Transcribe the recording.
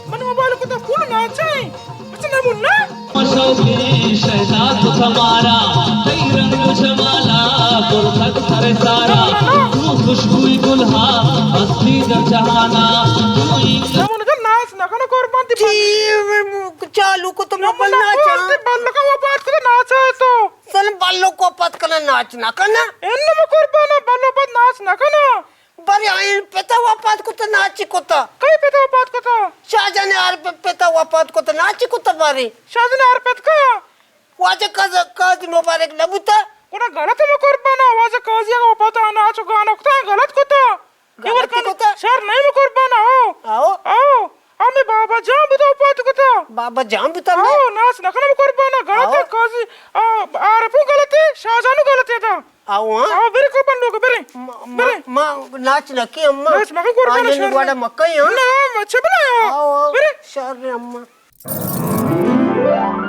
من موبائل کو تو فل ناچائیں۔ اچھا، نہ منا۔ شوقین شہزاد تمہارا، کئی رنگ جمالا، پر تک سر سارا، تو خوشبوئی گلہا، ہستی در جہانا، تو ہی نہ منا، ناچ نہ کنا قربان تی۔ چالو کو تو نہ موبائل منا، ناچا۔ تی بلو کا وفات کو ناچا ہے تو۔ سن بلو کو پت کنا ناچ نہ کنا۔ ان میں قربانا، بلو پت ناچ نہ کنا۔ بارے آئین پتا وفات کتا ناچی کتا۔ کئی پتا وفات کتا؟ شاہجان یار پ-، پتا وفات کتا ناچی کتا بارے۔ شاہجان یار پت کا؟ واجہ قاضی، قاضی مبارک نبوتا۔ گڑا غلط مہ قربانا، واجہ قاضی اگا وفات آ ناچ گانا کتا، غلط کتا۔ غلط کتا۔ شر نہیں مہ قربانا، او۔ آؤ۔ او۔ ہمیں بابا جان بوتا وفات کتا۔ بابا جان بوتا نا؟ او، ناچ نہ کنا مہ قربانا، غلط ہے آؤ۔ قاضی، آ، عارفو غلط ہے، شاہجانو غلط ہے تا۔ آؤ، ہاں۔ آؤ، برے قربان لوگ، برے۔ ما، ما، برے۔ ما ناچ نہ کی اما۔ ناچ نہ کی قربان آئین شر۔ والا مکہ ہی، ہاں۔ نہ، اچھا بنا۔ آؤ، آؤ۔ برے۔ شر اما۔